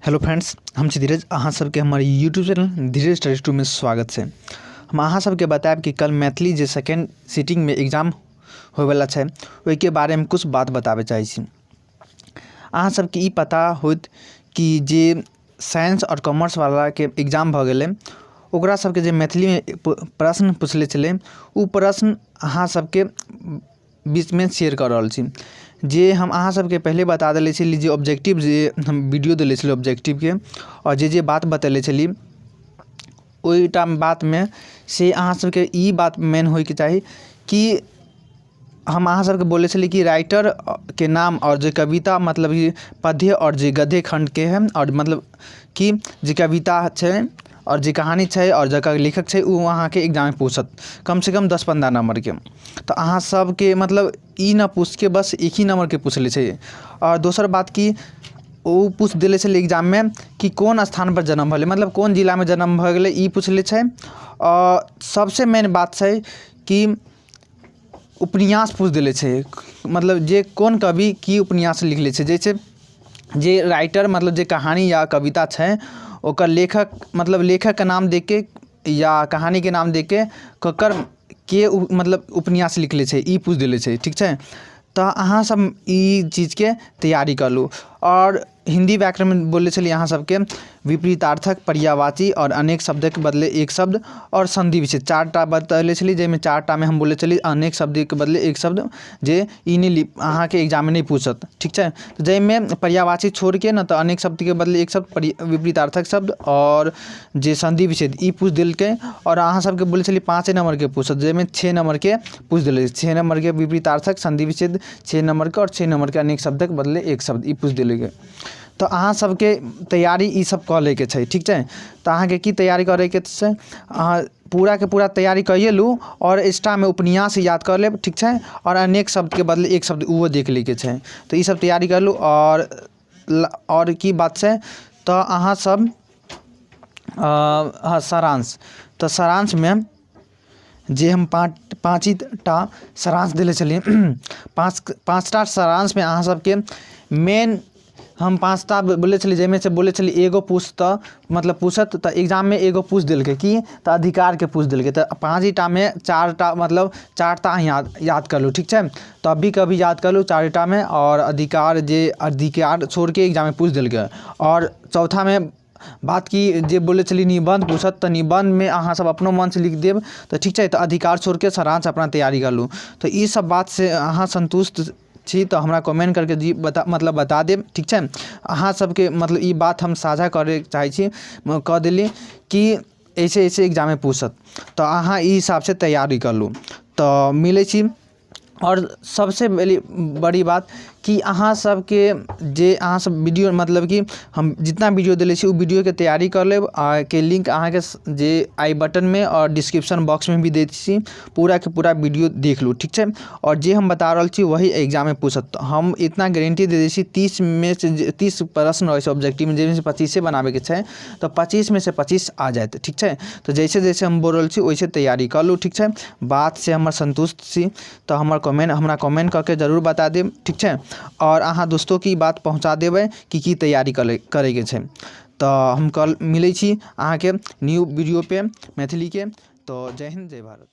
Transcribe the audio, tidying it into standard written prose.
Hello friends, हम छी धीरज। अहाँ सबके हमर YouTube channel Dheeraj study two में स्वागत छै। हम अहाँ सबके बतायब कि कल मैथिली जे सेकेंड सिटिंगमे एग्जाम होयवला छै ओहिके बारेमे किछु बात बताबै चाहै छी। अहाँ सबके ई पता होयत कि जे साइंस आओर कॉमर्सवलाके एग्जाम भऽ गेलै ओकरा सबके जे मैथिलीमे प्रश्न पुछले छलै ओ प्रश्न अहाँ सबके बीचमे शेयर कऽ रहल छी, जे हम अहाँ सबके पहिले बता देले छली जे ऑब्जेक्टिव जे हम वीडियो देले छली ऑब्जेक्टिवके आओर जे जे बात बतेले छली ओहिटा बातमे से अहाँ सबके ई बात मेन होइके चाही कि हम अहाँ सबके बोलने छली कि राइटरके नाम आओर जे कविता मतलब कि पद्य आओर जे गद्य खण्डके हइ आओर मतलब कि जे कविता छै आओर जे कहानी छै आओर जकर लेखक छै ओ अहाँके एग्जाममे पूछत कमसँ कम 10-15 नम्बरके। तऽ अहाँ सबके मतलब ई नहि पूछिके बस एक ही नम्बरके पुछले छै। आओर दोसर बात कि ओ पूछि देले छलै एग्जाममे कि कोन स्थानपर जन्म भेलै, मतलब कोन जिलामे जन्म भऽ गेलै, ई पुछले छै। आओर सबसँ मेन बात छै कि उपन्यास पूछि देले छै, मतलब जे कोन कवि की उपन्यास लिखले छै, जैसे जे राइटर मतलब जे कहानी या कविता छै ओकर लेखक मतलब लेखकके नाम देखिके या कहानीके नाम देखिके ककर के मतलब उपन्यास लिखले छै ई पूछि देले छै। ठीक छै, तऽ अहाँ सब ई चीजके तैयारी कऽ लू। आओर हिन्दी व्याकरणमे बोलले छलियै अहाँ सबके विपरीतार्थक, पर्यायवाची आओर अनेक शब्दके बदले एक शब्द आओर सन्धि विच्छेद 4टा बतैले छलियै, जाहिमे 4टामे हम बोलले छलियै अनेक शब्दके बदले एक शब्द जे ई नहि अहाँके एग्जाममे नहि पूछत। ठीक छै, तऽ जाहिमे पर्यायवाची छोड़िके ने तऽ अनेक शब्दके बदले एक शब्द, विपरीतार्थक शब्द आओर जे सन्धि विच्छेद ई पूछि देलकै। आओर अहाँ सबके बोलले छलियै 5 नम्बरके पूछत, जाहिमे 6 नम्बरके पूछि देलकै। 6 नम्बरके विपरीतार्थक, सन्धि विच्छेद 6 नम्बरके आओर 6 नम्बरके अनेक शब्दके बदले एक शब्द ई पूछि देलकै। तऽ अहाँ सबके तैयारी ई सब कऽ लैके छै। ठीक छै, तऽ अहाँके की तैयारी करैके छै, अहाँ पूराके पूरा तैयारी कैये लू आओर एक्स्ट्रामे उपन्यास याद कऽ लेब। ठीक छै, आओर अनेक शब्दके बदले एक शब्द ओहो देख लैके छै। तऽ ई सब तैयारी कर लू। आओर की बात छै तऽ अहाँ सब हँ सारांश, तऽ सारांशमे जे हम 5टा सारांश देले छलियै, 5टा सारांशमे अहाँ सबके मेन हम 5टा बोलले छलियै, जाहिमे से बोलले छलियै एगो पूछतऽ मतलब पूछत तऽ एग्जाममे एगो पूछि देलकै की तऽ अधिकारके पूछि देलकै। तऽ 5टामे 4टा मतलब 4टा अहाँ याद कर लू। ठीक छै, तऽ अभी कभी याद कर लू 4टामे। आओर अधिकार जे अधिकार छोड़िके एग्जाममे पूछि देलकै। आओर चौथामे बात की जे बोलले छलियै निबन्ध पूछत तऽ निबन्धमे अहाँ सब अपनो मनसँ लिख देब तऽ ठीक छै। तऽ अधिकार छोड़िके सारांश अपना तैयारी कर लू। तऽ ई सब बातसँ अहाँ सन्तुष्ट छी तऽ हमरा कमेंट करके जी बता मतलब बता देब। ठीक छै, अहाँ सबके मतलब ई बात हम साझा करैके चाहै छी, कऽ देली कि ऐसे ऐसे एग्जाममे पूछत तऽ अहाँ ई हिसाबसँ तैयारी कर लू। तऽ मिलै छी। आओर सबसँ बड़ी बात कि अहाँ सबके जे अहाँ सब वीडियो मतलब कि हम जितना वीडियो देले छी ओ वीडियोके तैयारी कऽ लेब। आ के लिंक अहाँके जे आई बटनमे आओर डिस्क्रिप्शन बॉक्समे भी दैत छी, पूराके पूरा वीडियो देख लू। ठीक छै, आओर जे हम बता रहल छी वही एग्जाममे पूछत। हम इतना गारंटी दे दै छी 30मे से 30 प्रश्न रहै छै ऑब्जेक्टिवमे, जाहिमे से 25 बनाबैके छै तऽ 25मे से 25 आ जायत। ठीक छै, तऽ जैसे जैसे हम बोल रहल छी वैसे तैयारी कऽ लू। ठीक छै, बातसँ हमर सन्तुष्ट छी तऽ हमर कमेंट हमरा कमेंट कऽ के जरूर बता देब। ठीक छै, आओर अहाँ दोस्तोके ई बात पहुँचा देबै कि की तैयारी करैके छै। तऽ हम कल मिलै छी अहाँके न्यू वीडियो पे मैथिलीके। तऽ जय हिन्द, जय भारत।